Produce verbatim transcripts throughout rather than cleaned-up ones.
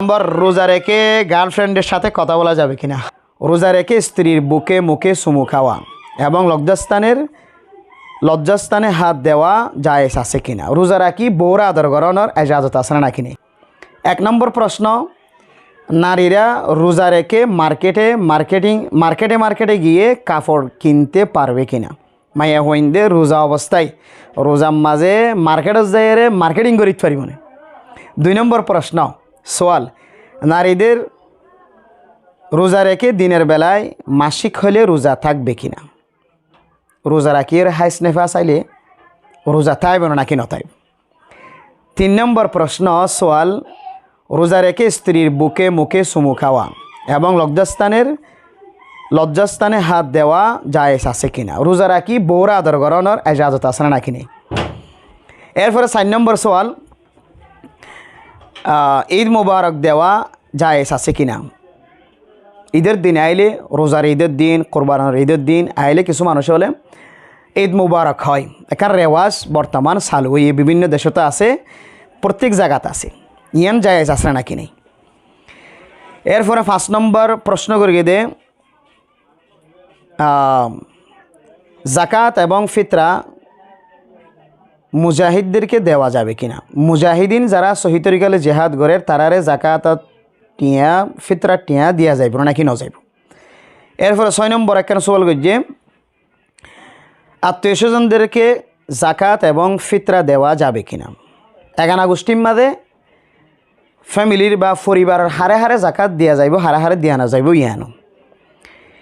নম্বর, রোজা রেখে গার্লফ্রেন্ডের সাথে কথা বলা যাবে কিনা? রোজা রেখে স্ত্রীর বুকে মুখে চুমু খাওয়া এবং লজ্জাস্থানের, লজ্জাস্থানে হাত দেওয়া জায়েজ আছে কিনা? রোজা রাখি বউর আদর করানোর এজাজত আছে না নাকি নেই? এক নম্বর প্রশ্ন, নারীরা রোজা রেখে মার্কেটে, মার্কেটিং, মার্কেটে মার্কেটে গিয়ে কাপড় কিনতে পারবে কিনা? Maiyafuainde ruza obostái, ruzar mazé marketot zaiyóre marketing gorit faribóne? Dui nombor proshno, sual, narider ruza reké diner belai masik óile ruza tákbe kina? Ruza rakíyore háis nefas aile ruza táibo né naki notáibo? Tin nombor proshno, sual, ruza reké strir buke muke sumu háwa ebong lojjasthaner, lojjasthane hát dewa jaez asé kina? Ruza rakí bour ador gorónor ejazot asé né naki nái? Erfore sair nombor sual, id mubarok dewa jaez asé kina? Idor din aile, ruzar idor din, kurbanor idor din aile kisu manúic óle id mubarok hoó. Ekkán rewaj bortoman salu óiye, bibinno decót asé, prottek zagat asé. Iyan jaez asé né naki nái? Erfore fañs nombor proshno gorí de, zakat ebong fitra mujahidderke dewa zabe kina? Mujahidin zara sohi torikale jihad gorer tarare zakat ar tiya, fitra tiya diya zaibo né naki nozaibo? Erfore sói nombor ekkán sual goijje, attiyo sózonderke zakat ebong fitra dewa zabe kina? Egana gushtir mazé femilir ba foribaror hare hare zakat diya zaibo, hare hare diya nozaibo, iyano.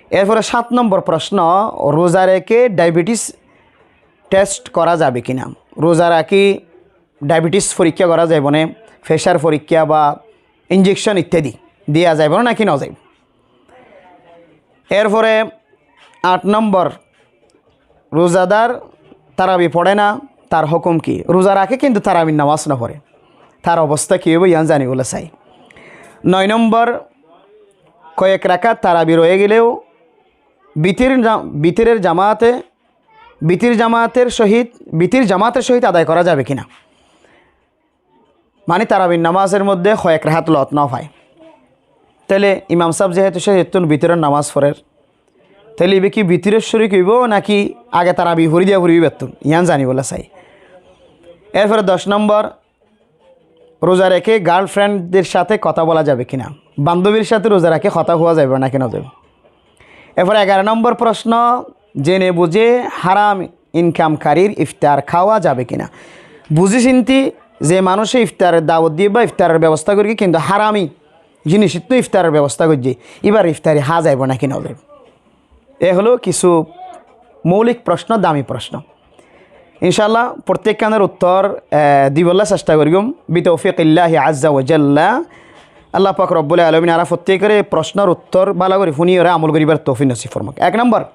Erfore sát nombor proshno, ruza reké daibitis test gora zabe kina? Ruza rakí daibitis forikká gora zaibo né, feshar forikká ba injekshon ittadi diya zaibo né naki nozaibo? Erfore áth nombor, ruzadar tarabi fore na, tar hókum ki? Ruza raké kintu tarabir nomaz nofore, tar obosta ki óibo iyan zanibolla sai. Noi nombor, koyek rakat tarabi roiye geleo bitir ja-, bitiror jamaate, bitir jamaater sóhit, bitir jamaater sóhit adai gora zabe kina? Mani tarabir nomazor modde hoyek rahat lot nofai. Tele imam sáb zehetu sóhidottún bitiror nomaz forer, tele ibe ki bitiror shorik óibo naki age tarabi fori diya foribo ibettún? Iyan zanibolla sai. Erfore doc nombor, ruza reké garlfrendder sáte hotá bola zabe kina? Bandobir sáte ruza raké hotá howa zaibo né naki nozaibo? Erfore egaro nombor proshno, zene buje háram inkamkarir iftar háwa zabe kina? Buzi sinti ze manúice iftaror dawot diye ba iftaror bebosta gorí kintu hárami jinisittú iftaror bebosta goijje, ibar iftari háwa zaibo né naki nozaibo? E ólo kisu moulik proshno, dami proshno. Inshallah prottekkánor uttor dibolla cesta gorígum, bi toufikillahi azza wa jalla. Allah pak robbul alamin añára prottekkore e proshnor uttor bála gorí fúniyore amol goríbar toufik nosib formok. Ek nombor,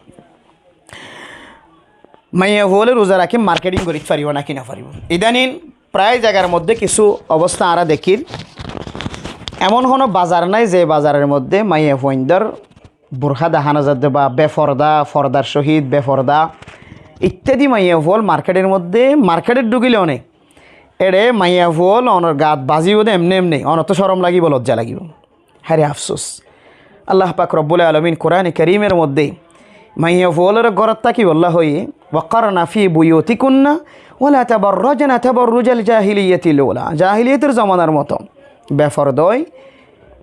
maiyafuwale ruza rakí marketing gorí faribo né naki nofaribo? Idanin prai zagar modde kisu obosta añára dekír, emon hono bazar nái ze bazaror modde maiyafuwaindor burká dahá nozadde ba beforda, fordar sóhit beforda ittadi maiyafuwal marketor modde, marketot dhukile one, ere maiyafuwal onor gat bazibo de emne emne, onor to shorom lagibo, lojja lagibo. Hare afsus. Allah pak robbul alamin Kurane Kerimor modde maiyafuwalore górot tákibolla hoiye, wa qarna fi buyutikunna wa la tabarrajna tabarrujal jahiliyatil ula. Jahiliyator zomanar moto beforda ói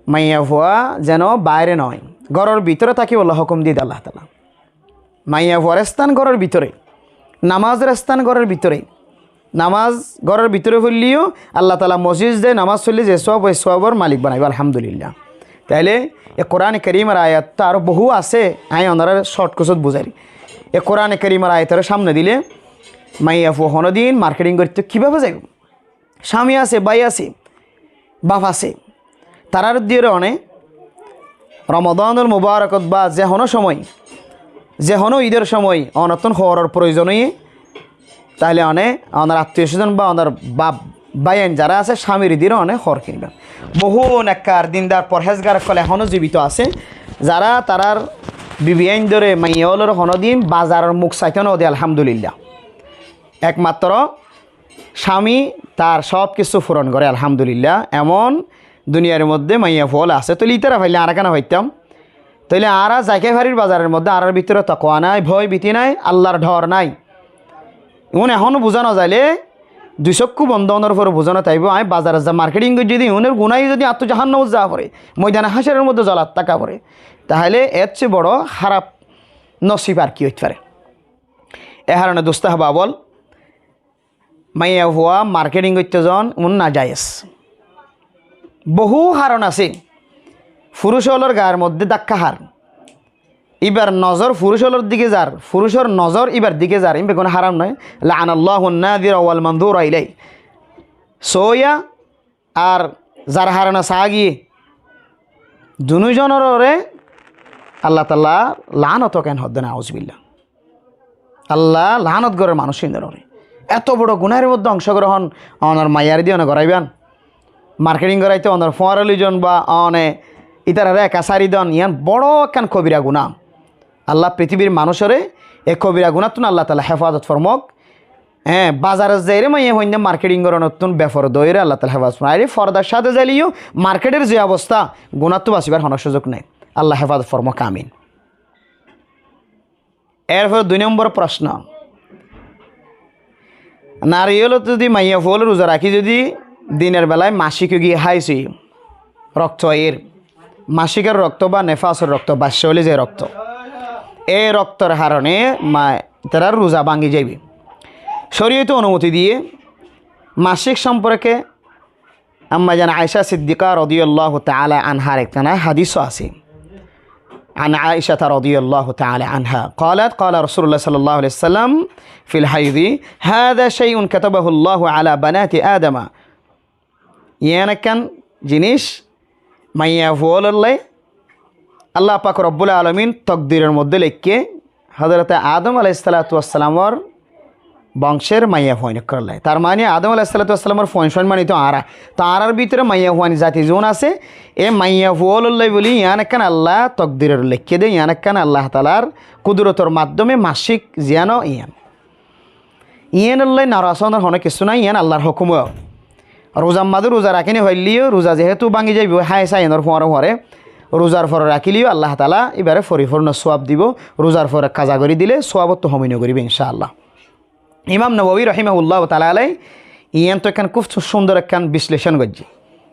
maiyafuwa zeno baire noói, góror bútore tákibolla hókum diye de Allah taala. Maiyafuwar están góror bútore, nomazor están góror bútore. Nomaz góror bútore foilleyó Allah taala mosjid de nomaz foille ze suwab, e suwabor malik banaibo, alhamdulillah. Taile e Kurane Kerimor ayat to aró bohú asé, añí onorare short kusot buzair. E Kurane Kerimor ayatore samne dile maiyafuwa honodin marketing goritto kibábe zaibo? Cámi asé, bái asé, baf asé, tarár diyore one Romodanul Mubarakot ba ze hono cómoi, ze hono idor cómoi onottún hooror proyozon óiye, taile one onor attiyo sózon ba onor baf báiyain zara asé cámir diyore one hoor kiniba. Bohú nekkar, dindar, porhezgar ókkol ehono zibito asé, zara tarár bibiyaindore, maiyafuwalore honodin bazaror muk saito node, alhamdulillah. Ekmatro cámi tar sób kissú furon gore, alhamdulillah. Emon duniyair moddé maiyafuwal asé, tóile ítara faile añára kene faittám? Tóile añára zaikái farir bazaror moddé, añárar bútore tokwa nái, bói bíti nái, Allar dhor nái. Iín ehón buzá nozailé, dui sókku bondó ónor fore buzá notáibo. Añí bazarot za marketing goijjí de, iínor gunáye zodi añáttu jahannamot za fore, moidane hácoror moddé zolat táka fore, tahóile ercé boro hárap nosib ar ki óit fare? E harone dustó ahbab ókkol, maiyafua marketing goittó zon un najayes. Bohú haron asé. Furuc ókkolor gair moddé dákka hár. Íbar nozor furuc ókkolor dike zar, furucor nozor íbar dike zar, ín beggún háram noó? La'anallahu an-nazira wal manzura ilayh. Sóiya ar zar harone saá giyé, dunúizonoré Allah taala laánot ók, en hoddé, nauzubillah. Allah laánot gorér manúic ínoré. Eto boro gunáir moddé oncógrohón, onor maiyaré di one goráiban, marketing goráito onor fúañra loizon ba one ítararé eka sári don, yián boro ekkán kobira guná. Allah pritibir manúicoré e kobira gunáttun Allah taala hefazot formok. Hé, bazarot zaiyóre maiyafuaindá marketing gorónottún beforda óiyore Allah taala hefazot formok. Aire fordar sáte zaileyó marketor ze obostá, gunáttu basibar honó suzuk nái. Allah hefazot formok, amin. Erfore dui nombor proshno, nariyólot zodi maiyafua ókkole ruza rakí zodi dinor belai masik ói giyé, háis óiye, rokto aiyér, masikor rokto ba nefasor rokto, bacca óile ze rokto, e roktor harone ma-, ítarar ruza báñgi zaibo. Córiyote onumoti diyé, masik somporke ammajan Aisha Siddiqa rodiyallahu taala anhar ekkán hádis asé. عن عائشة رضي الله تعالى عنها قالت: قال رسول الله صلى الله عليه وسلم في الحيض: هذا شيء كتبه الله على بنات آدم. Yián ekkán jiníc maiyafua ókkolólla Allah pak Robbul Alamin tokdiror moddé leikké, Hozorote Adom aláihissalatu wassalamor bongcor maiyafuain ókkolólla. Tar mani Adom aláihissalatu wassalamor fuain cúain mani to añára. To añárar bútore maiyafuain zati zun asé, e maiyafua ókkolólla buli yián ekkán Allah tokdiror leikké de, yián ekkán Allah taalar kudurotor maddome masik ziyán ó yián. Yiánolla naras ónor honó kessú nái, yián Allar hókum. Ruzar mazé ruza rakí no failleyó, ruza zehétu báñgi zaibo, háis óiyanor fuañre fuañre, ruzar fore rakíleyó Allah taala íbare forifurno suab dibo, ruzar fore kaza gorí dile suabottú homi no goríbo, incá Allah. Imam Nawawi rahimahullahu taala alaih yiántu ekkán kúb cúndor ekkán bislecón goijjé.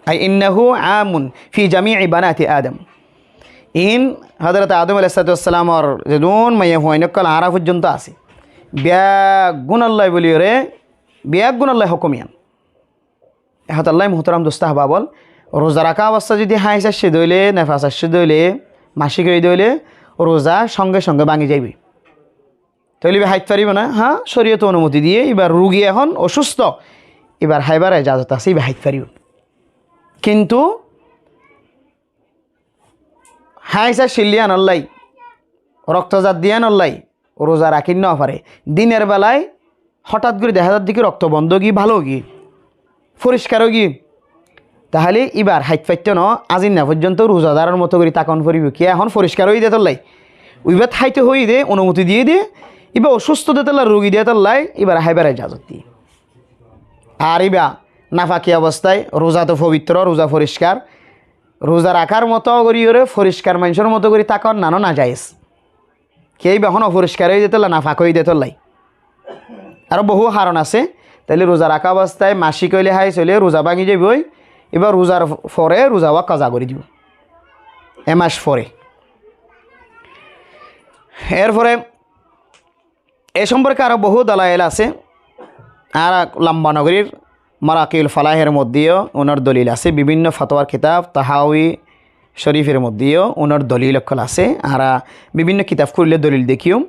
أي إنه عام في جميع بنات آدم. Iín Hozorote Adom aláihissalatu wassalamor zedún maiyafuain ókkol añára foijjonto asé. Beggúnolla buliyóre, beggúnolla hókum yián. E hotálla muhtaram dustó ahbab ókkol, ruza raká obostá zodi háis aiccé de óile, nefas aiccé de óile, masik óiye de óile, ruza cónge cónge báñgi zaibo. Tóile íba háit faribó né? Há, córiyote onumoti diyé, íba rugi ehón ocústo, íbar háibar ejazot asé, íba háit faribó. Kintu háis aiccé de yiánolla, rokto zar de yiánolla, ruza rakí no fare. Dinor belai hotát gorí dehá zar de ki rokto bondó ói giyé, bála ói giyé, foriskar ói giyé. Tahóile íbar háit faitto no, azinna foijjonto ruzadaror moto gorí tákon foribó. Kiyá ehón foriskar óiye de tolla. Íbat háito hoiyé de, onumoti diyé de, íba ocústo de tolla, rugi de tolla, íbar háibar ejazot diyé. Ar íba nafaki obostá, ruza to fobitro, ruza foriskar, ruza rakár moto goríyore foriskar maincór moto gorí tákon nano najayes. Kiyá íba ehón oforiskar óiye de tolla, nafak óiye de tolla. Aró bohú haron asé. Tóile ruza raká obostá masik óile, háis óile ruza báñgi zaiboi. Íba ruzar fore ruza wá kaza gorí dibo e mac fore. Erfore e somporke aró bohú dalail asé. Añára lamba no gorír, Maraqil Falahor moddeyó unor dolil asé, bibinno fatwar kitab, Tahawi Corifor moddeyó unor dolil ókkol asé. Añára bibinno kitab kúlile dolil dekíyum,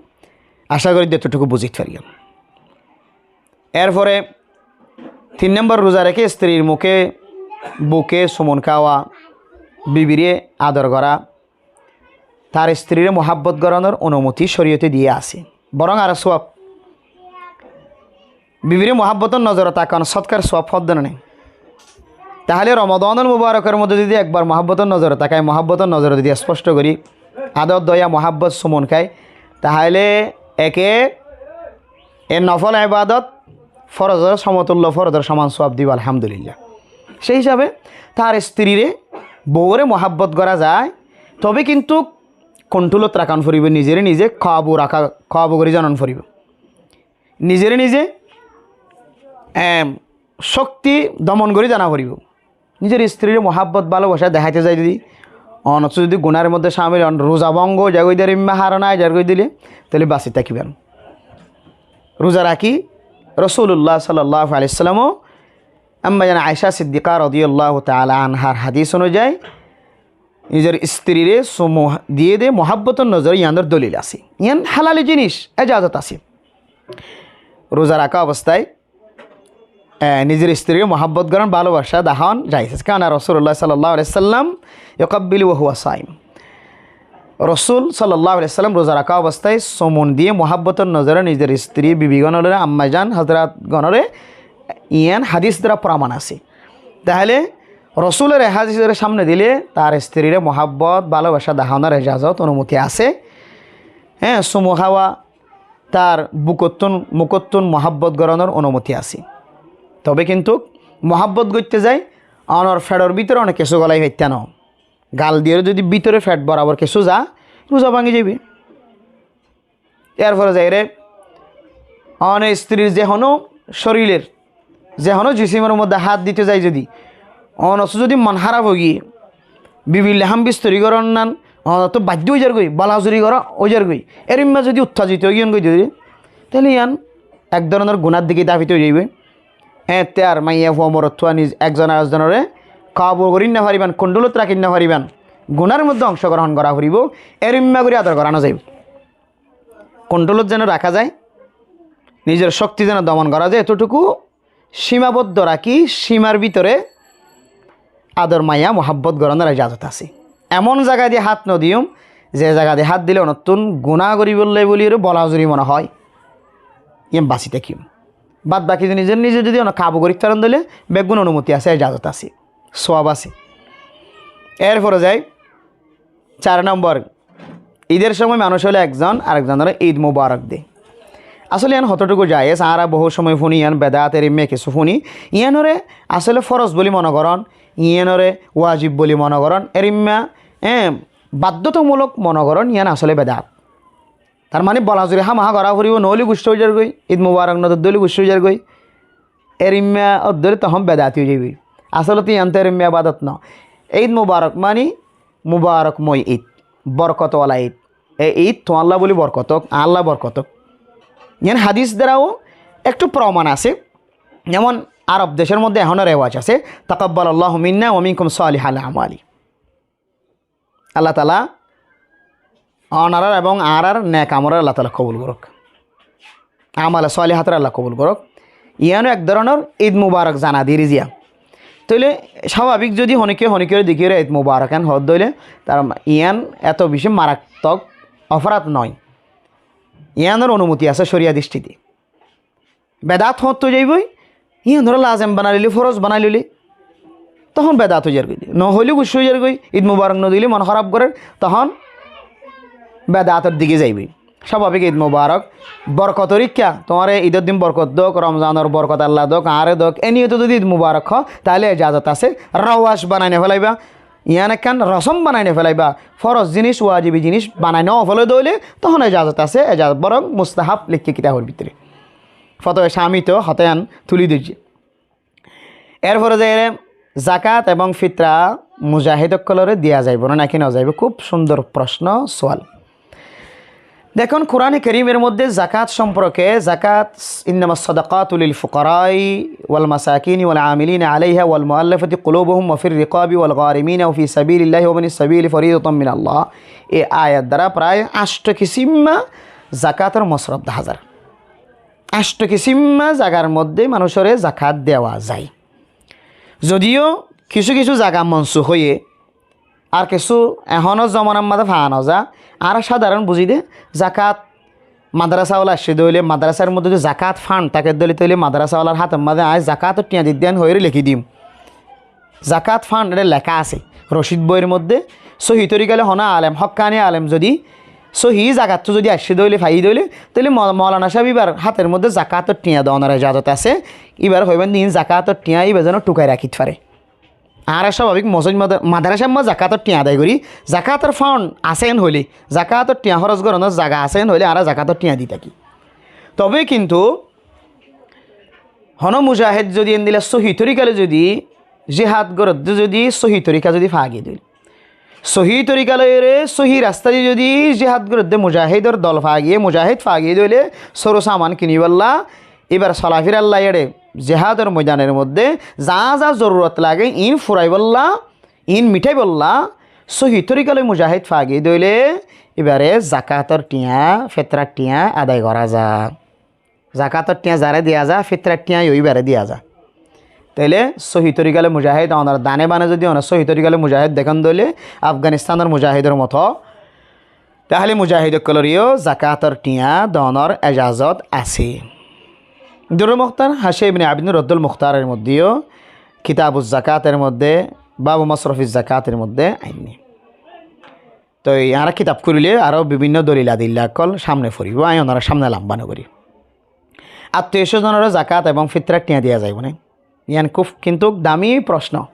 acá gorí de etotúku buzit fariyum. Erfore tin nombor, ruza raké estrir muke, buke sumun kawa, bibire ador gora, tar estrire muhábbot goronor onumoti coriyote diye asé. Borong aró suab. Bibire muhábbotor nozore tákon sodkar suab hoddé nane. Tahóile Romodanul Mubarakor moddé zodi ekbar muhábbotor nozore tákai, muhábbotor nozore zodi esposto gorí ador, doya, muhábbot, sumun kai, tahóile eke e nofol ebadot forozor somotullo, forozor soman suab dibo, alhamdulillah. Sei hísabe tar estrire bouwóre muhábbot gorá zay, tobe kintu kontúlot rakán foribóu, nizeré nize kabu rakán, kabu gorí zanon foribóu. Nizeré nize, em, cókti domon gorí zana foribóu. Nizor istriré muhábbot bálobaca deháito zai zodi, onottú zodi gunár modde cámil on, ruza bongo ói zagói de, erimma háron ai zargói dile, tóile basi tákiban. Ruza rakí Rosulullah sallallahu alaihi wasallam ó, amma zan Aisha Siddiqa radiyallahu taala anhar hadis onuzayi, nizor istriré sumu diyé de muhábbotor nozore, iánor dolil asé. Ián hálali jinis, ejazot asé. Ruza raká obostái e, nizor istriré muhábbot gorón, bálobaca dahón jaiz asé. Kana Rosulullah sallallahu alaihi wasallam yukabbilu wa huwa saim. Rosul sallallahu alaihi wasallam ruza raká obostái sumun diyé muhábbotor nozore nizor istri bibigonoré, amma zan, hozrotgonoré, ián hadis dara proman asé. Tahóle Rosulor e hadisor cámne dile tar istriré muhábbot, bálobaca dahónor ejazot, onumoti asé. Hé, sumu háwa, tar bukottún, mukottún muhábbot gorónor onumoti asé. Tobe kintu muhábbot goitté zai onor feçor bútore one kessú golai faittá no. Gal diyóre zodi bútore feç borabor kessú za, ruza báñgi zaibo. Erfore zaiyóre one istrir ze honó córiler, ze honó jisimor modde hát dito zai zodi, onottú zodi mon háraf ói giyé, bibille ham bistori goron nan, onottú baiddo ói zargói, bolazuri gorá ói zargói, erimma zodi uttejito ói giyón goi dé, tóile ián ek doronor gunár dike dafit ói zaibói. Ette ar maiyafua morottúa niz ekzon arekzonoré kabu gorí no fariban, kontúlot rakí no fariban, gunár modde oncógrohón gorá foribóu, erimma gorí ador gorá no zaibóu. Kontúlot zeno raká zai, nizor cókti zeno domon gorá zai, etotúku cimaboddo rakí, cimar bútore ador maiya muhábbot gorónor ejazot asé. Emon zaga di hát no diyum, ze zaga di hát dile onottún guná goríbolla bóli ore bolazuri mone hoó, ián basi tákiyum. Bad baki nizor nize zodi one kabu gorí faron dile beggún onumoti asé, ejazot asé, sowab asé. Erfore zai, Sair nombor, idor cómoi manúic ókkole ekzon arekzonoré id mubarak de. Asóle ián hototúku jaiz, añára bohú cómoi fúni, ián bedat, erimma kessú fúni, iánoré asóle foroz bóli mone gorón, iánoré wajib bóli mone gorón, erimma, e, baiddotamulok mone gorón, ián asóle bedat. Tar mane bolazuri hámaha gorá foribóu, noóile guccá ói zargói, id mubarak no dódde óile guccá ói zargói. Erimma ódde óile tohón bedati ói zaibói. Asóle to ián to erimma ebadot no. Id mubarak mane mubarakmoi id, borkot wala id. E id tuáñlla bóli borkot ók, añálla borkot ók. Ián hadis dara ó ektu proman asé. Zemon Arob decor modde ehóno rewaj asé, "Takabbalallahu minna wa minkum salihal amali." Allah taala onarar ebong añárar nek amolore Allah taala kobul gorók. Amale salihator Allah kobul gorók. Iáno ek doronor id mubarak zana diri ziya. Tóile swababik zodi honikka honikka dekíyore id mubarak en hoódde óile, tar ián eto beci marattok oforad no. Iánor onumoti asé coriya distite. Bedat hoóñtte ói zaibói, iánoré lazem banai loile, foroz banai loile, tohón bedat ói zargói. No hoile guccá ói zargói, id mubarak no dile mon háraf gorér, tohón bedator dike zaibói. Swababik id mubarak, borkotor ikká, tuáñre idor din borkot douk, Romzanor borkot Allah douk, añáre douk, e niyote zodi id mubarak hoó, taile ejazot asé, rewaj banai no félaiba, ián ekkán rosom banai no félaiba, foroz jinis, wajibi jinis banai no félai dóile, tohón ejazot asé, ejazot borong mustahab leikké kitabor bútore. Fotowa Camit ó hotá ián tuli dóijje. Erfore zaiyóre zakat ebong fitra mujahid ókkolore diya zaibo né naki no zaibo? Kúb cúndor proshno, sual. Dekón, Kurane Kerimor modde zakat somporke, zakat, "Innamas sadaqatu lil fuqarai wal masakini wal amilina alaiha wal muallafati qulubuhum wa fir riqabi wal gharimina wa fi sabilillahi wa bani sabili faridatan minallah." E ayat dara pray ancto kisimma zakator mosrof dahá zar. Ancto kisimma zagar modde manúicore zakat dewa zai. Zodio kissú kissú zaga monsuk óiye, ar kissú ehóno zomanar mazé faa no za. Añára sadaron buzí de, zakat madrasa wala aiccé dé óile, madrasar modde zodi zakat fund táke dé óile, tóile madrasa walar hátor mazé añí zakator thiañ didde hoiyóre lekí dim. Zakat fund ere leká asé rocid boir modde. Sóhi torika loi honó alem, hókkani alem zodi sóhi zagattú zodi aiccé dé óile, faiyé dé óile, tóile mo-, moulana sáb íbar hátor modde zakator thiañ donor ejazot asé. Íbare hoiban de iín zakator thiañ, íba zeno thukai rakít fare. Añára sábabik mosóid mada-, madarásar mazé zakátor thiañ adai gorí, zakátor fund asé en hoilé, zakátor thiañ hóros gorónor zaga asé en hoilé, añára zakátor thiañ di táki. Tobe kintu honó mujahéd zodi endilla sóhi torika loi zodi jihad goródde zodi sóhi torika zodi faa giyé dé óile, sóhi torika loire sóhi rasta di zodi jihad goródde mujahédor dol faa giyé, mujahéd faa giyé dé óile, sóru saman kiníbolla, íbar solafiralla, éçe jihador moidanor modde za za zorurot lage, iín furaibólla, iín mitháibólla, sóhi torika loi mujahéd faa giyé dé óile, íbare zakátor thiañ, fetrar thiañ adai gorá za. Zakátor thiañ zaré diya za, fitrar thiañ yó íbaré diya za. Tóile sóhi torika loi mujahéd, onor dane bane zodi onor sóhi torika loi mujahéd dekón dé óile, Afganistánor mujahédor moto, táile mujahéd ókkolor yó zakátor thiañ donor ejazot asé. Durrul Mukhtar, Háciya Ibne Abidin Roddul Mukhtaror modde yó, Kitabuz Zakátor modde, Babu Masrofiz Zakátor modde ainné. Toi añára kitab kuríle aró bibinno dolil adilla ókkol sámne foribó, añí onorar sámne lamba no gorí. Attiyo sózonoré zakat ebong fitrar thiañ diya zaibo né? Yián kúb kintu dami proshno.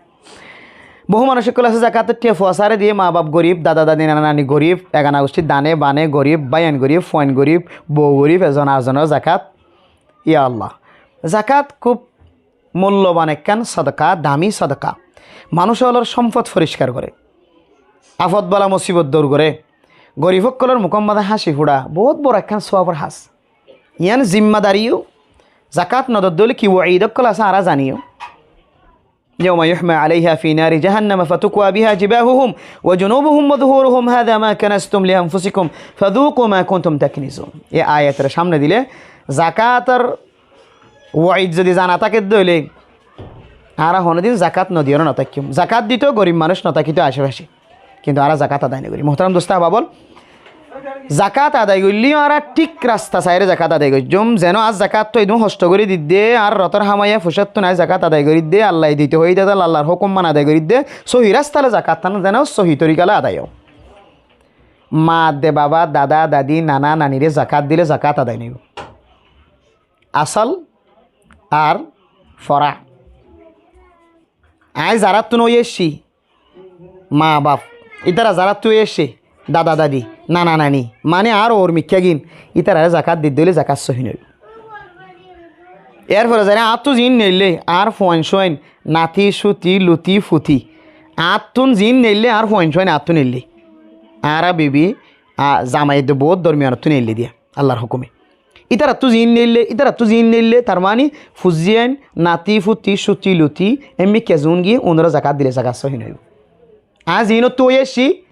Bohú manúic ókkol asé zakat thiañ fuasáre diyé, ma baf gorib, dada dadi nana nani gorib, egana gusthí dane bane gorib, báiyain gorib, fuain gorib, bou gorib, ezon arzonoré zakat. Ya Allah, zakat kúb mulloban ekkán sodaka, dami sodaka. Manúic ókkolor sómpot foriskar goré, afot bala musibot dour goré, gorib ókkolor mukór mazé háñci fúça, bout boro ekkán suabor ham. Yián zimmadari yó. Zakat no dódde óile ki waid ókkol asé añára zani yó. يوم يحمى عليها في نار جهنم فتكوى بها جباههم وجنوبهم وظهورهم هذا ما كنزتم لأنفسكم فذوقوا ما كنتم تكنزون. E ayator sámne dile zakator waid zodi zana táke dé óile, añára honódin zakat no diyóre no táikkum. Zakat dito gorib manúic no tákito acé-facé. Kintu añára zakat adai no gorí. Muhtaram dustó ahbab ókkol, zakat adai goillé yó añára thík rasta saire zakat adai goijjum. Zeno añár zakat tó edún hosto gorí didde, añár rotor hamaiya fucáttun añí zakat adai gorí dé, Allaye dito hoiyé dé, Allar hókum mani adai gorí dé, sóhi rasta loi zakat tán zeno sóhi torika loi adai ó. Ma de baba, dada dadi, nana nanire zakat dile zakat adai no óibo. Asol ar fora. Añí zaráttu ói aiccí, ma baf, ítara zaráttu ói aiccí, dada dadi, nana nani, mani añár uor mikká gin, ítarare zakat didde óile zakat sóhi no óibo. Erfore zaire añáttu ziín neille, añár fuain suain, nati, cuti, luti, futi, añáttun ziín neille, añár fuain suain añáttu neille, añára bibi, a, zamai edde bout dormiyanottú neille diya. Allar hókume. Ítarattú ziín neille, ítarattú ziín neille, tar mani fuzziyain, nati, futi, cuti, luti, émmikka zun giyé, unóre zakat dile zakat sóhi no óibo. Añí ziínottú ói aiccí,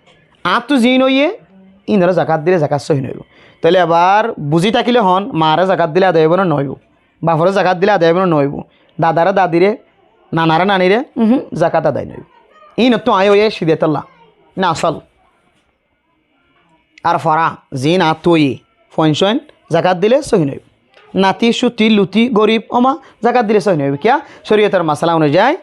añáttu ziín óiye, ínoré zakat dile zakat sóhi no óibo. Tóile abar buzí tákile hoón, maaré zakat dile adai óibo né no óibo? Baforé zakat dile adai óibo né no óibo? Dadaré dadire, nanaré nanire, uhum, zakat adai no óibo. Ínottú añí ói aiccí de étolla. Nasol. Ar fora, ziín añáttu óiye, fuain suain, zakat dile sóhi no óibo. Nati, cuti, luti, gorib, oma, zakat dile sóhi no óibo. Kiyá? Córiyotor masala onuzai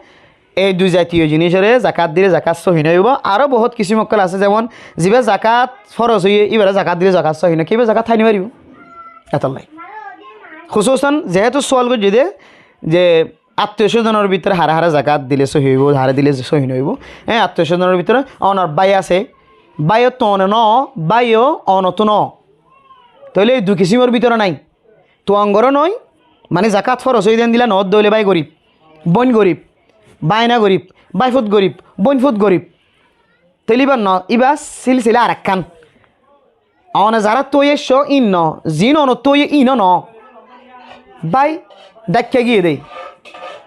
ei dui zatiyo zinícoré zakat dile zakat sóhi no óibo. Aró bohút kisím ókkol asé, zemon zibá zakat foroz óiye, íbaré zakat dile zakat sóhi no óibo. Kiyá íba zakat hái no faribó? Étolla. Kúsusan zehétu sual goijjé dé, ze attiyo sózonor bútore haré haré zakat dile sóhi óibo, haré dile sóhi no óibo. Hé, attiyo sózonor bútore onor bái asé, báiyottú one no, báiyo onottú no. Tóile ei dui kisímor bútore nái. Tuañgoró nói, mani zakat foroz óiye dé endilla noó dé óile bái gorib, bóin gorib, báina gorib, báifut gorib, bóinfut gorib. Tóile íba no, íba silsila arekkán. One zaráttu ói aiccó íin no, ziín onottú óiye íino no. Bái dhaikká giyé dé.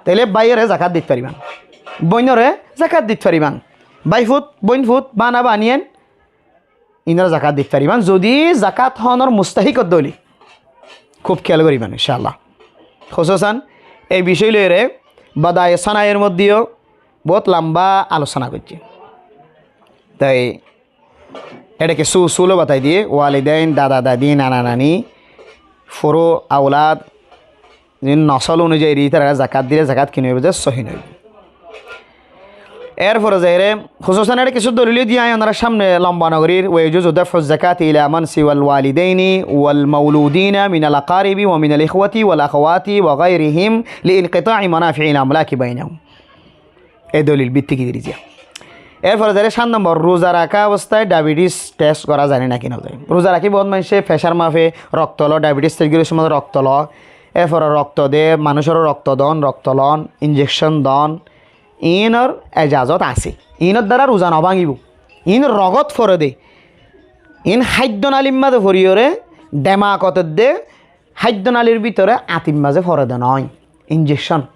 Tóile báiyore zakat dit faribá. Bóinore zakat dit faribá. Báifut, bóinfut, bána bániyain, íinore zakat dit faribá. Zodi zakat honor mustahik ó dé óile. Kúb kéyal goríba, incá Allah. Kúsusan ei bicói loiyóre Badaye Sanayer modde yó bout lamba alosona goijjé. Toi Eçe kessú usúl ó batai diyé, walidain, dada dadi, nana nani, furu, aulad, ziín nosol onuzayi ítararé zakat dile zakat ki no óibo, ze sóhi no óibo. Erfore zaiyóre, kúsusan eçe kessú dolil ó diyé, añí onórar sámne lomba no gorír, ويجوز دفع الزكاة إلى من سوى الوالدين والمولودين من الأقارب ومن الإخوة والأخوات وغيرهم لانقطاع منافع الأملاك بينهم. E dolil bíttik gorí ziya. Erfore zaiyóre sát nombor, ruza raká obostát diabetes test gorá zane náki no zane. Ruza rakí bout maincé pressure mafe, rokto lo, diabetes test gorí, somot rokto lo. Erfore rokto de, manúicoré rokto don, rokto lon, injection don. Inor ejazot asé. Inor duara ruza no báñgibo. In rogot fore de. In háiddo nalir maze foriyóre, demakot de, háiddo nalir bútore añtir maze fore de no. Injection.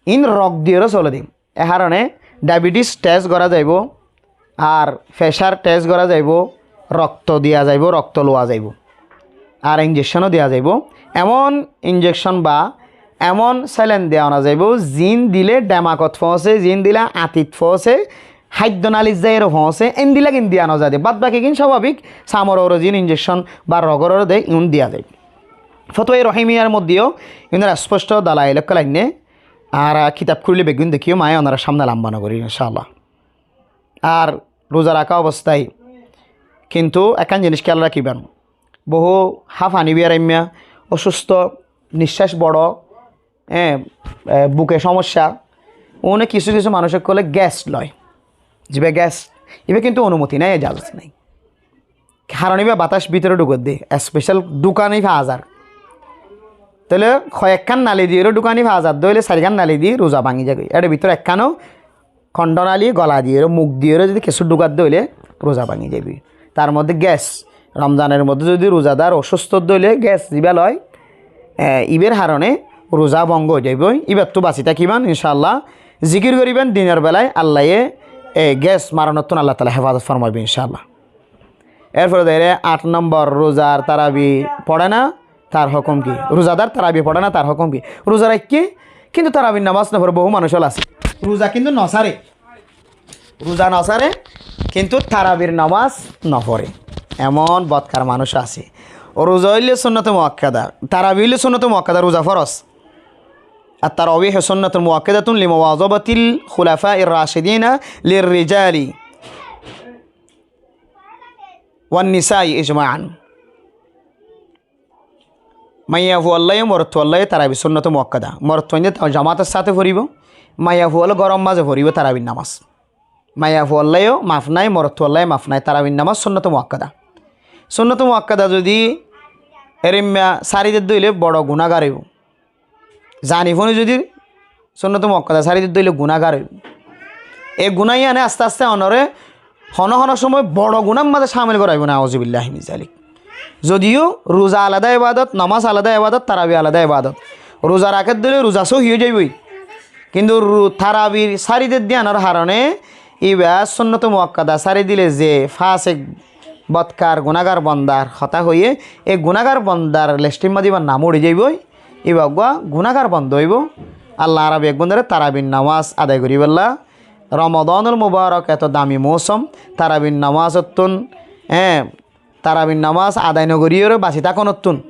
In rok diyóre sole de. E harone diabetes test gorá zaibo, ar pressure test gorá zaibo, rokto diya zaibo, rokto luwa zaibo, ar injection o diya zaibo. Emon injection ba emon saline diya ona zaibo, zin dile demakot foóñse, zin dile añtit foóñse, háiddo nalit zaiyóre foóñse, endilla gin diya no zade. Bad baki gin swababik, samor uore zin injection ba rogor uore de, iún diya zaibo. Fotowai Rohimiyar modde yó inor sposto dalail okkol ainné, añára kitab kúlile beggún dekíyum, añí onarár samne lamba no gorí, incállah. Ar ruza raká obostát kintu ekkán jinis kéyal rakíba, bohú háfani biyaraimma, osusto, niccác boro, e, e, buke somosya, uune kissú kissú manúic okkole gas loi, ziba gas, iba kintu onumoti nai, ejazot nai. Harone iba batas bútore dhuke de, special dhukani fa zar. Tóile hoekkán nali diyóre dhukani fa zar de óile, sairkán nali di ruza báñgi zagói. Ere bútore ekkán o kondho nali, gola diyóre, muk diyóre zodi kissú dhukat de óile ruza báñgi zaibo. Tar modde gas, Romzanor modde zodi ruzadar osusto de óile gas ziba loi, e, ibar harone ruza bongo ói zaibo. Ibattú basi tákiban, incállah. Zikir goriban dinor belai, Allaye e gas maronottún Allah taala hefazot formaibo, incállah. Erfore zaiyóre añt nombor, ruzar tarabi fore na, tar hókum ki? Ruzadar tarabi fore na, tar hókum ki? Ruza raikké, kintu tarabir nomaz no fore, bohú manúic ól asé. Ruza kintu no sáre. Ruza no sáre, kintu tarabir nomaz no fore. Emon bodkar manúic asé. Ruza óile sunnote muakkada, tarabi óile sunnote muakkada, ruza foroz. التراويح سنة مؤكدة لمواظبة الخلفاء الراشدين للرجال والنساء إجماعا. Maiyafuwalla yó morotfuwalla yó tarabi sunnote muakkada. Morotfuwainde jomator sáte foribo, maiyafuwalla góror maze foribo tarabir nomaz. Maiyafuwalla yó maf nai, morotfuwalla yó maf nai, tarabir nomaz sunnote muakkada. Sunnote muakkada zodi erimma sári de de óile boro gunágar óibo. Zani fúni zodi sunnote muakkada sári de de óile gunágar óibo. E guná yíane aste aste onore hono hono somoi boro gunár maze camil goraibo, nauzubillahi min zalik. Zodiyo ruza alada ebadot, nomaz alada ebadot, tarabi alada ebadot. Ruza raké de óile ruza sóhi ói zaiboi. Kintu ru-, tarabir sári de de yíanor harone iba sunnote muakkada sári dile ze fasek, bodkar, gunágar bondar hotá hoiye, e gunágar bondar lesthir maze ibar nam uçi zaiboi. Iba uggwá gunágar bonda óibo. Allah añára beggúnore tarabir nomaz adai goríbolla, Ramadanul Mubarak, eto dami mousom, tarabir nomazottún, e, tarabir nomaz adai no goríyore basi tákonottún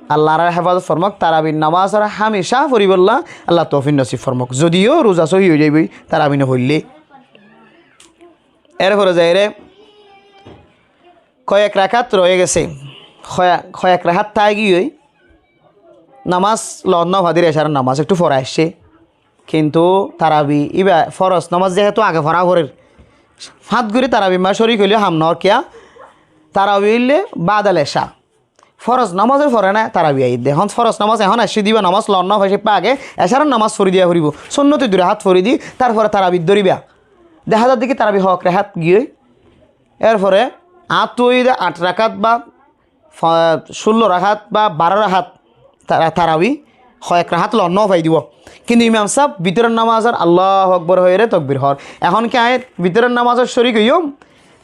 Allah añárar hefazot formok. Tarabir nomazor hámica foribolla Allah toufik nosib formok. Zodiyo ruza sóhi ói zaiboi tarabi no foille. Erfore zaiyóre koyek rakát roye gese, koye-, koyek rakát táigiyoi, nomaz lot no fadir, ecár nomaz ektú fore aiccé. Kintu tarabi iba foroz nomaz zehetu age fora forer, fát gorí tarabir maze córik óile ham no ór kiya, tarabi óile badal eca. Foroz nomazor fore na tarabi aiyé de. Ehón foroz nomaz ehón aiccé de iba nomaz lot no fai, céppe age ecár nomaz fori diya foribo. Sunnote dui rakát fori di, tarfore tarabi dóriba. Deháza de ki tarabi hoek rakát giyoi. Erfore añáttu óiye de añt rakát ba fa-, cúllo rakát ba baró rakát tara-, tarabi, hoek rakát lot no fai dibo. Kintu imam sáb bútoror nomazor Allahu Akbar hoiyóre tokbir hoór. Ehón ki añí bútoror nomazot córik óiyum,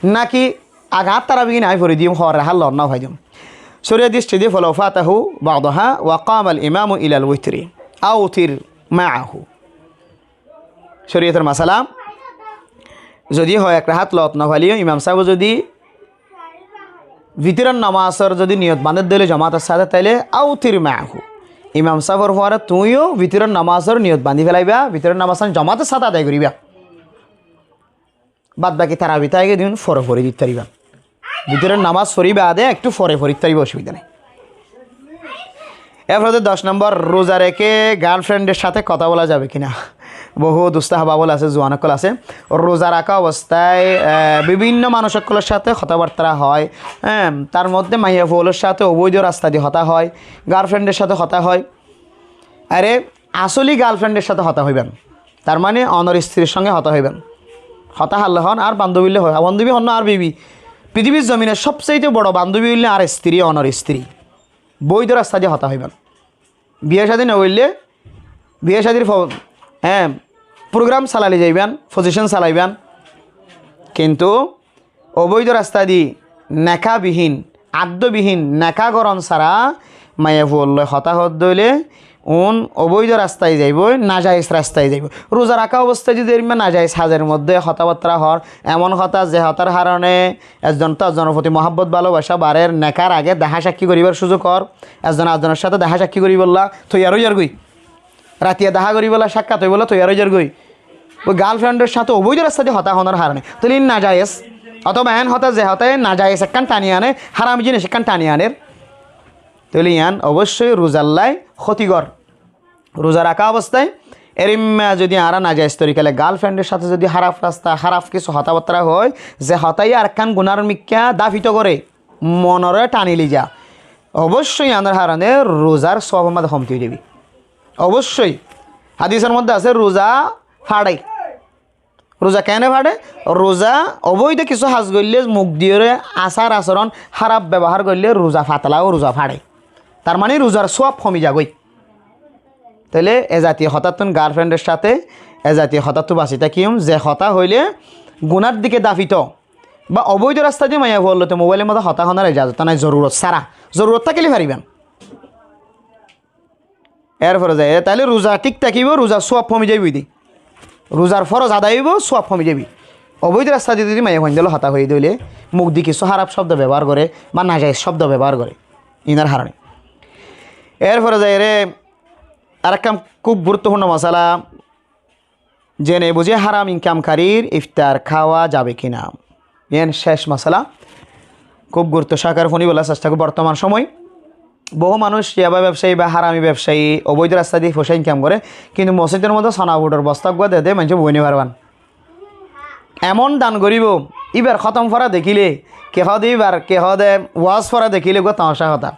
náki age añár tarabi gín añí fori diyum, hoek rakát lot no fai diyum? Córiyot disti de, فلو فاته بعضها وقام الإمام إلى الوتر أوتر معه. Córiyotor masala, zodi hoek rakát lot no faileyó, imam sábe zodi bútoror nomazor zodi niyot bañdé de óile jomator sáte, tóile أوتر معه. Imam sábor fore tuñíyo bútoror nomazor niyot bañdí felaiba, bútoror nomazán jomator sáte adai goríba. Bad baki tarabi táigiyoi de ín fore fori dit fariba. Bútoror nomaz fori baade ektú fore fori dit fariba, osubida nai. Erfore doc nombor, ruza reké girlfriendor sáte hotá bola zabe ki na? Bohút ustad hábabol asé, zuwan ókkol asé. Ruza raká obostát, e, bibinno manúc ókkolor sáte hotábartá hoó. E, tar modde maiyafuwalor sáte oboidó rasta di hotá hoó, garlfrendor sáte hotá hoó. Are, asóli garlfrendor sáte hotá hoiban. Tar mane onor istirir sónge hotá hoiban. Hotá hollé hon ar bandobi hoó, bandobi hon ar bibi. Pitibir zominor sobsaite boro bandobi óilde ar istiri, onor istiri. Boidó rasta di hotá hoiban. Biya cádi no óile, biya cádir fo-, e, program salali zaiban, fozicon salaiban. Kintu oboidó rasta di neká bihin, addo bihin neká goron sára maiyafuwalloi hotá hoó de óile, un oboidó rasta di zaiboi, nazayes rasta di zaiboi. Ruza raká obostát zodi erimma nazayes hazor modde hotábartá hoór, emon hotá ze hotár harone ezzon to ezzonor foti muhábbot bálobaca barer, nekár age dehá cákki goríbar suzuk ór, ezzon ezzonor sáte dehá cákki goríbolla toiyar ói zargoi. Ratiya dehá goríbolla, cákkat óibolla toiyar ói zargoi. Ói garlfrendor sáte oboidó rasta di hotá honor harone. Tóile iín nazayes. Otóba eén hotá ze hotáye nazayes ekkán tani ane, háram jinis ekkán tani aner. Tóile iín oboicói ruzallai hótigor. Ruza raká obostát erimma zodi añára nazayes torikale garlfrendor sáte zodi háraf rasta, háraf kissú hotábartá hoó, ze hotáye arekkán gunar mikká dáfito goré, monore tani loi za, oboicói iánor harone ruzar suwab mazé homti ói zaibi. Oboicói. Hadisor modde asé ruza façe. Ruza kene façe? Ruza oboidó kissú haz goille, muk diyore asar asoron háraf bebohár goille ruza fatla ó ruza façe. Tar mane ruzar suwab homi zagoi. Tóile e zatiyo hotáttun garlfrendor sáte e zatiyo hotáttun basi tákiyum, ze hotá hoile gunar dike dáfito ba oboidó rasta di maiyafuwalloi mobailor modde hotá honor ijazot nai, zorurot sára. Zorurot tákile fariban. Erfore zai, e, tóile ruza thík tákibo, ruzar suwab homi zaibo de. Ruzar foroz adai óibo, suwab homi zaibo. Oboidó rasta di zodi maiyafuwalloi hotá hoó de óile, muk di kissú háraf cobdo bebohár goré ba nazayes cobdo bebohár goré, iínor harone. Erfore zaire arekkán kúb guruttofurno mosala, zene buzí háram inkamkarir iftar háwa zabe ki na? Iín céc mosala. Kúb gurutto sóhokare fúnibolla cesta gorí. Bortoman cómoi bohú manúc yaba bebsayi ba hárami bebsayi oboidó rasta di foicá inkam goré, kintu mosjidor modde sonabuçor bosta uggúa de de maincé boi no fariban. Emon dan goríbo, íbar hótom fora dekíle, ke hoó de íbar, ke hoó de waz fora dekíle uggúa tamacá hotá.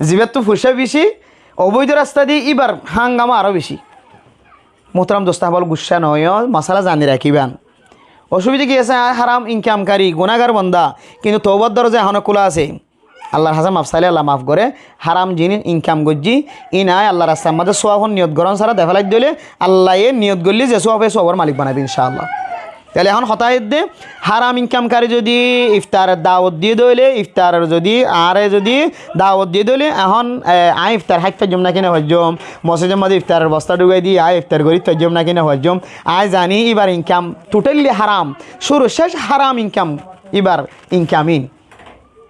Zibáttu foicá beci, oboidó rasta di íbar hángama aró beci. Muhtaram dustó hábab, guccá no óiyo, mosala zani rakíban. Osubida ki asé? Añí háram inkamkari, gunágar bonda, kintu toubar dorza ehóno kúla asé. Allar hañsé maf sailé Allah maf goré. Háram zinis inkam goijjí, iín añí Allar rastar mazé suwabor niyot gorón sára defélai dóile, Allaye niyot goillé ze suwab, e suwabor malik banaibo incá Allah. Tóile ehón hotá edde, háram inkamkari zodi iftaror dawot diyé dóile, iftaror zodi añáre zodi dawot diyé dóile, ehón, e, añí iftar hái faijjóm náki no faijjóm, mosjidor mazé iftaror bosta dhugai di añí iftar gorí faijjóm náki no faijjóm, añí zani íbar inkam totally háram, cúru céc háram inkam, íbar inkam iín.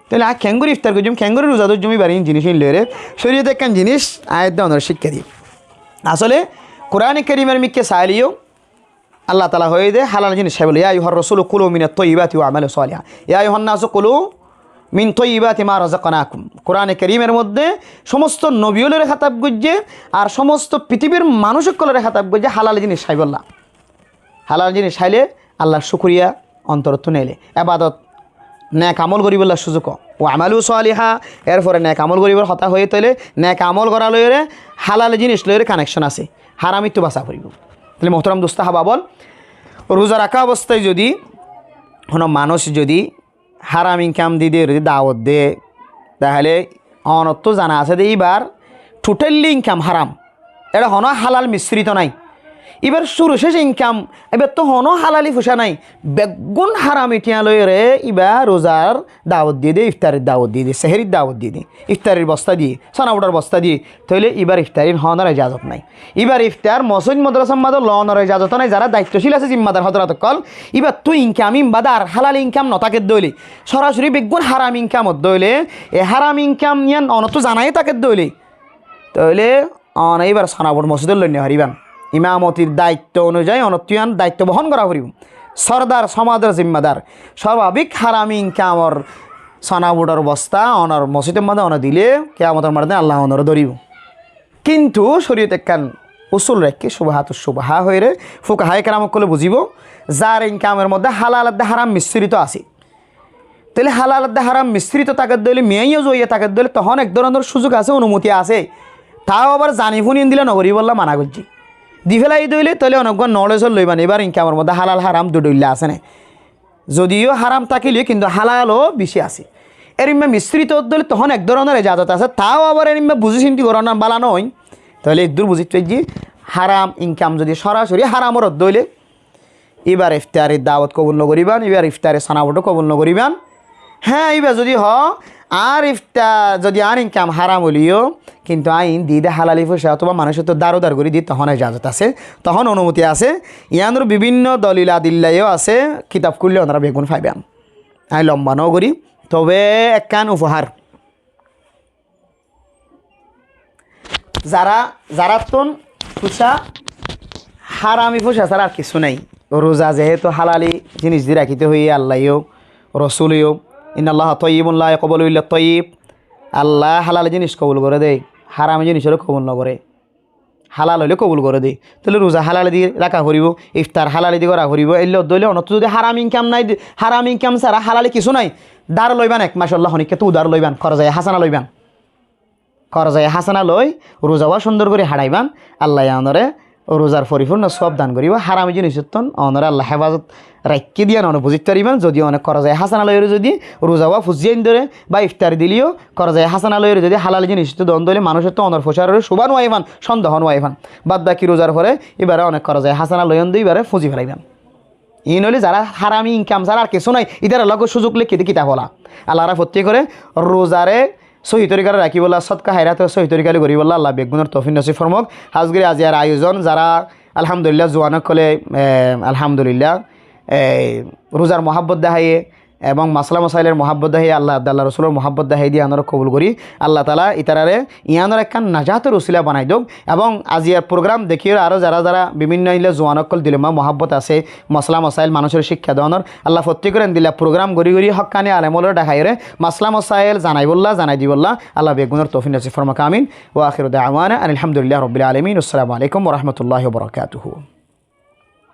Tóile añí keéngorí iftar goijjóm, keéngorí ruza dóijjóm, íbar iín zinis iín loiyóre córiyote ekkán zinis añí edde onoré cíkka di. Asóle Kurane Kerimor mikká saileyó Allah taala hoiyé de hálal zinis háibolla, يا أيها الرسل كلوا من الطيبات واعملوا صالحا. يا أيها الناس كلوا من طيبات ما رزقناكم. Kurane Kerimor modde cómosto nobi ókkolore hétab goijjé, ar cómosto pitibir manúc ókkolore hétab goijjé hálal zinis háibolla. Hálal zinis háile Allar cúkuriya ontorottu neile, ebadot, nek amol goríbolla suzuk. واعملوا صالحا, erfore nek amol goríbar hotá hoiyé, tóile nek amol gorá loiyóre hálal zinis loiyóre connection asé, háramittu basa foribó. Tóile muhtaram dustó hábab ókkol, ruza raká obostát zodi hono manúc zodi háram inkam di de, zodi dawot de, tahóle onottú zana asé de íbar totally inkam háram. Eçé honó hálal misrito nái. Íbar cúru céc inkam, íbattú honó hálali foicá nái. Beggún hárami thiañ loiyóre íba ruzar dawot diyé de, iftarir dawot diyé de, sehérir dawot diyé de, iftarir bosta diyé, sonabuçor bosta diyé. Tóile íbar iftar iín honór ijazot nái. Íbar iftar mosjid modorasar mazé loonor ijazot nái. Zará daittocíl asé, zimmadar hózorat ókkol, íbattú inkam iín bade ar hálal inkam no táke dóile, sorasori beggún háram inkam ó dóile, e háram inkam yián onottú zanaiyé táke dóile, tóile one íbar sonabuç mosjidot loi no faribán. Imamotir daitto onuzayi onottú yián daitto bohón gorá foribó. Sordar, somajor zimmadar, swababik háram inkamor sonabuçor bosta onor mosjidor mazé one dile, kiyamotor maidane Allah onoré dóribó. Kintu córiyot ekkán Usul raikké, cubahátut cubahá hoiyóre fukaháye keram ókkole buzíbo, zar inkamor modde halal edde háram missírito asé. Tóile halal edde háram missírito táke dé óile, miyaiyo zoiya táke dé óile, tohón ek dóronor cúzuk asé, onumoti asé. Tau abar zani fúni endilla nogoríbolla mana goijjé. Di félai dé óile, tóile oneggúa knowledge loiban, ibar inkamor modde halal háram dui dhoilla asé né. Zodiyo háram tákileyó kintu halalo beci asé. Erimma missírito dé óile tohón ek dóronor ejazot asé, tau abar erimma buzí sinti goron bála noó. Tóile eddúr buzít faijjí, háram inkam zodi sorasori háramor dé óile, íbar iftarir dawot kobul nogoríban, íbar iftarir sonabothó kobul nogoríban. Hé, íba zodi hoó, añár ifta-, zodi añár inkam háram óileyo, kintu aññí di dé halali foicá otóba manúicottú dar udar gorí di, tohón ejazot asé, tohón onumoti asé. Yiánor bibinno dolil adilla yó asé, kitab kúille onora beggún faiban. Aññí lomba nogorí, tobe ekkán ufohár. Zara, zarattún foicá hárami foicá sára ar kissú nái. Ruza zehétu halali jinis di rakíte hoiyé Allahyó, Rosúleyó, "Innallaha tayyibun la yaqbalu illa tayyib." Allaye halali jinis kobul goré dé, hárami jinisóre kobul nogoré. Halal óile kobul goré dé. Tóile ruza halali di raka foribó, iftar halali di gora foribó. Éilla dé óile onottú zodi hárami inkam nái dé, hárami inkam sára halali kissú nái. Dar loiban ek macolla, honikkáttú udar loiban, korzaye hásana loiban. Korzaye hásana loi, ruzawa cúndor gorí haçaiban, Allaye onore ruzar forifúrno sóab dan goríbo, hárami jinisottún onore Allaye héfazot raikké dé yián one buzít fariban, zodi one korzaye hásana loiyóre zodi ruzawa fuzí aindóre ba iftar dileyó, korzaye hásana loiyóre zodi halal jinisottú don dóile manúicottú onor foicárore cubá nuaifán, cóndeho nuaifán. Bad baki ruzar fore íbare one korzaye hásana loiyón dé íbare fúzi félaiban. Iín óile zara hárami inkam sára ar kissú nái, ítarar lói cúzuk lekí dé kitab óla. Allara fottíkore ruzare sóhi torikare rakíbolla, sódka háirat sóhi torikare goríbolla Allah beggúnor toufik nosib formok. Hás gorí aziyar ayozon zara alhamdulillah zuan ókkole, e, alhamdulillah, e, ruzar muhábbot deháiye ebong masala mosailor muhábbot deháiye, Allah, Allah Rosúlor muhábbot deháiye dé yiánore kobul gorí. Allah taala ítarare yiánor ekkán najator usila banai douk. Ebong aziyar program dekíyore aró zara zara bibinno ílla zuan ókkol dilor ma muhábbot asé, masala mosail manúicore cíkka donor, Allah fottíkore endilla program gorí gorí hókkani alem ókkolore dhakaiyóre masala mosail zanaibolla, zanai dibolla Allah beggúnor toufik nosib formok. Amin. Wa akhiru da'wana anil hamdulillahi rabbil alamin. Assalamu alaikum wa rahmatullahi wa barakatuhu.